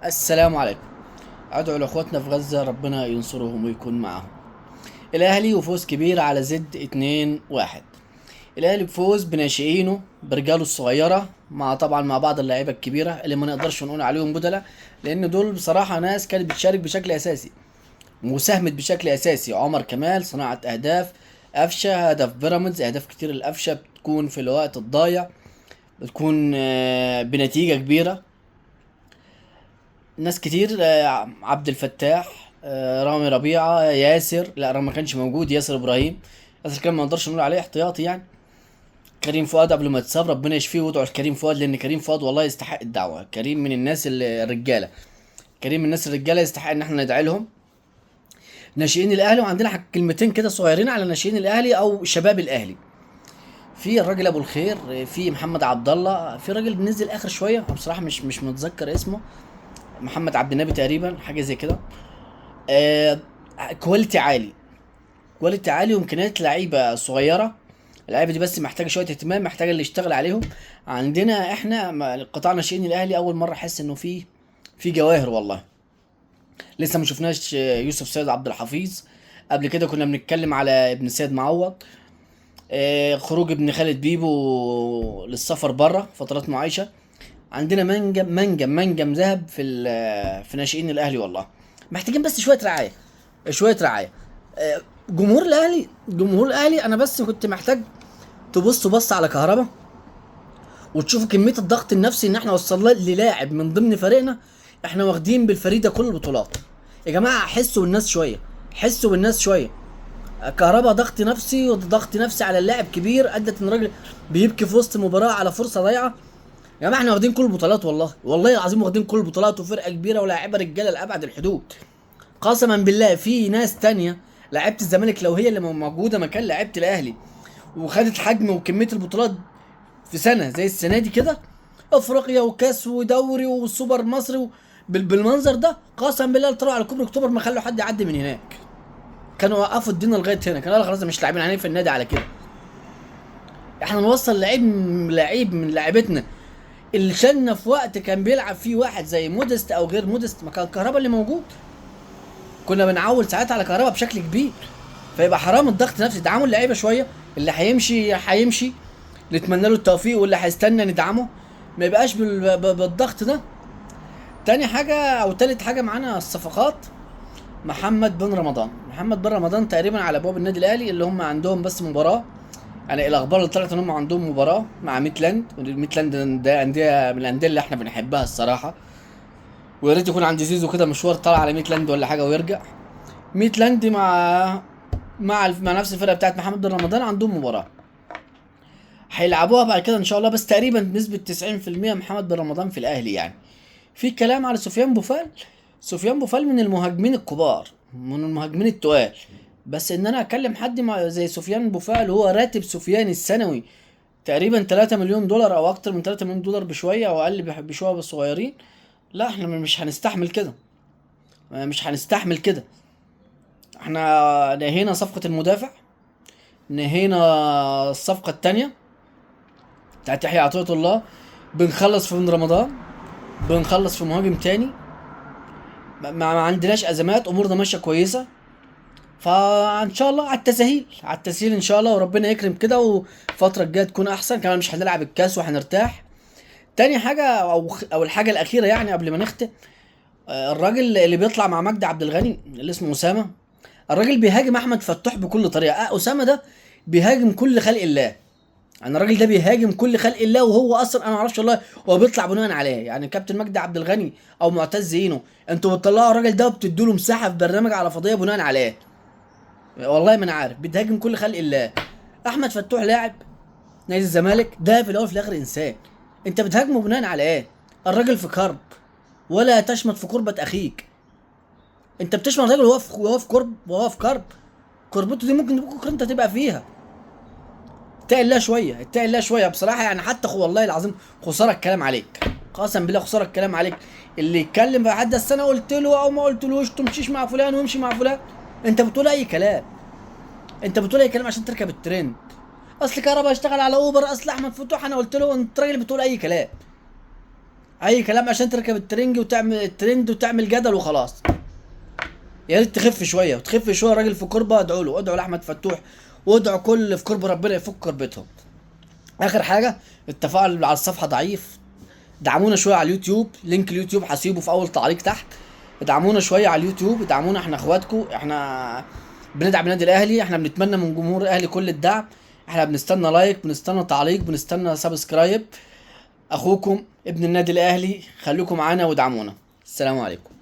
السلام عليكم. ادعو لاخواتنا في غزة ربنا ينصرهم ويكون معهم. الاهلي وفوز كبير على زد 2-1. الاهلي بفوز بناشئينه برجاله الصغيرة، مع طبعا مع بعض اللعيبة الكبيرة اللي ما نقدرش نقول عليهم بدلاء، لان دول بصراحة ناس كانت بتشارك بشكل اساسي وساهمت بشكل اساسي. عمر كمال صناعة اهداف، قفشه هدف بيراميدز، اهداف كتير القفشه بتكون في الوقت الضايع، بتكون بنتيجة كبيرة. ناس كتير، عبد الفتاح، رامي ربيعة، ياسر، لا رامي ما كانش موجود، ياسر ابراهيم، ياسر كان ما نقدرش نقول عليه احتياطي يعني. كريم فؤاد قبل ما يتصاب ربنا يشفيه وادعوا لكريم فؤاد، لان كريم فؤاد والله يستحق الدعوة. كريم من الناس الرجالة، كريم من الناس الرجالة يستحق ان احنا ندعي لهم. ناشئين الاهلي، وعندنا كلمتين كده صغيرين على ناشئين الاهلي او شباب الاهلي. في الراجل ابو الخير، في محمد عبد الله، في راجل نزل اخر شوية بصراحة مش متذكر اسمه، محمد عبد النبي تقريبا، حاجة زي كده. quality عالي، quality عالي وامكانيات لعيبة صغيرة. اللعيبة دي بس محتاجه شوية اهتمام، محتاجه اللي يشتغل عليهم. عندنا احنا قطاع ناشئين الاهلي اول مرة احس انه في جواهر والله. لسه ما شفناش يوسف سيد عبد الحفيظ، قبل كده كنا بنتكلم على ابن سيد معوض، خروج ابن خالد بيبو للسفر بره فترات معايشه. عندنا منجم منجم منجم ذهب في ناشئين الاهلي والله. محتاجين بس شوية رعاية، شوية رعاية. جمهور الاهلي، جمهور الاهلي انا بس كنت محتاج تبصوا بص على كهربا وتشوفوا كمية الضغط النفسي ان احنا وصلنا للاعب من ضمن فريقنا، احنا واخدين بالفريق ده كل البطولات. يا جماعة حسوا بالناس شوية، حسوا بالناس شوية. كهربا ضغط نفسي وضغط نفسي على اللاعب كبير، ادت ان الراجل بيبكي في وسط مباراة على فرصة ضايعة. يا جماعة احنا واخدين كل البطولات والله، والله العظيم واخدين كل البطولات، وفرقه كبيرة ولاعيبه رجاله لابعد الحدود. قسما بالله في ناس تانية لعيبة الزمالك لو هي اللي موجودة مكان لعيبة الاهلي وخدت حجم وكمية البطولات في سنة زي السنة دي كده، افريقيا وكاس ودوري وسوبر مصري بالمنظر ده، قسما بالله طلعوا على كوبري اكتوبر ما خلوا حد يعدي من هناك. كانوا وقفوا الدنيا لغاية هنا، كانوا قالوا خلاص مش لاعبين عليه في النادي على كده. احنا نوصل لعيب لعيب من لعيبتنا اللي شلنا في وقت كان بيلعب فيه واحد زي مودست او غير مودست، ما كان الكهرباء اللي موجود، كنا بنعول ساعتها على كهرباء بشكل كبير. فيبقى حرام الضغط النفسي. دعموا اللعيبة شوية، اللي هيمشي هيمشي، نتمنى له التوفيق، واللي هيستنى ندعمه، ما يبقاش بالضغط ده. تاني حاجة او تالت حاجة معانا الصفقات، محمد بن رمضان. محمد بن رمضان تقريبا على ابواب النادي الاهلي، اللي هم عندهم بس مباراة، يعني الاخبار اللي طلعت ان هم عندهم مباراة مع ميتلاند، وميتلاند ده اندية من الاندية اللي احنا بنحبها الصراحة، ويا ريت يكون عند زيزو كده مشوار طالع على ميتلاند ولا حاجة ويرجع. ميتلاند مع نفس الفرقة بتاعت محمد بن رمضان، عندهم مباراة هيلعبوها بعد كده ان شاء الله، بس تقريبا بنسبة 90% محمد بن رمضان في الاهلي. يعني في كلام على سفيان بوفال، سفيان بوفال من المهاجمين الكبار، من المهاجمين التقال، بس ان انا اكلم حد زي سفيان بوفال، هو راتب سفيان السنوي تقريبا 3 مليون دولار او اكتر من 3 مليون دولار بشوية او اقل بشوية بس صغيرين. لا احنا مش هنستحمل كده، مش هنستحمل كده. احنا نهينا صفقة المدافع، نهينا الصفقة التانية بتاعت يحيى عطية الله، بنخلص في بن رمضان، بنخلص في مهاجم تاني، ما عندناش ازمات، امورنا ماشية كويسة. فان شاء الله على التسهيل، على التسهيل ان شاء الله، وربنا يكرم كده والفترة الجاية تكون احسن. كمان مش هنلعب الكاس وهنرتاح. تاني حاجة او الحاجة الاخيرة يعني قبل ما نختم، الراجل اللي بيطلع مع مجدي عبد الغني اللي اسمه اسامة، الراجل بيهاجم احمد فتوح بكل طريقه. اسامة ده بيهاجم كل خلق الله، يعني الراجل ده بيهاجم كل خلق الله، وهو اصلا انا ما اعرفش والله هو بيطلع بناء على ايه. يعني كابتن مجدي عبد الغني او معتز اينو، انتوا بتطلعوا الراجل ده وبتدوا له مساحة في برنامج على فضية بناء على ايه؟ والله ما انا عارف، بتهاجم كل خلق الله. احمد فتوح لاعب نادي الزمالك ده في الاول وفي الاخر انسان، انت بتهاجمه بناء على ايه؟ الراجل في كرب، ولا تشمت في كربة اخيك. انت بتشمت الراجل وهو في كرب، وهو في كرب، كربته دي ممكن بكره انت تبقى فيها. اتقي الله شوية، اتقي الله شوية بصراحة. يعني حتى والله العظيم خسارة الكلام عليك، قسم بالله خسارة الكلام عليك. اللي يتكلم في حد السنة قلت له او ما قلتلوش تمشيش مع فلان وامشي مع فلان، انت بتقول اي كلام، انت بتقول اي كلام عشان تركب الترند. اصل كهربا اشتغل على اوبر، اصل احمد فتوح انا قلت له، انت راجل بتقول اي كلام. اي كلام عشان تركب الترنج وتعمل الترند وتعمل جدل وخلاص. يا ريت تخف شوية، وتخف شوية. راجل في كربه، ادعوا له، ادعوا لاحمد فتوح، وادعوا كل اللي في كربه ربنا يفك كربتهم. اخر حاجة، التفاعل على الصفحة ضعيف، دعمونا شوية على اليوتيوب، link اليوتيوب هسيبه في اول تعليق تحت. ادعمونا شوية على اليوتيوب، ادعمونا، احنا اخواتكم، احنا بندعم النادي الاهلي، احنا بنتمنى من جمهور الاهلي كل الدعم، احنا بنستنى like، بنستنى تعليق، بنستنى subscribe. اخوكم ابن النادي الاهلي، خليكم معانا وادعمونا. السلام عليكم.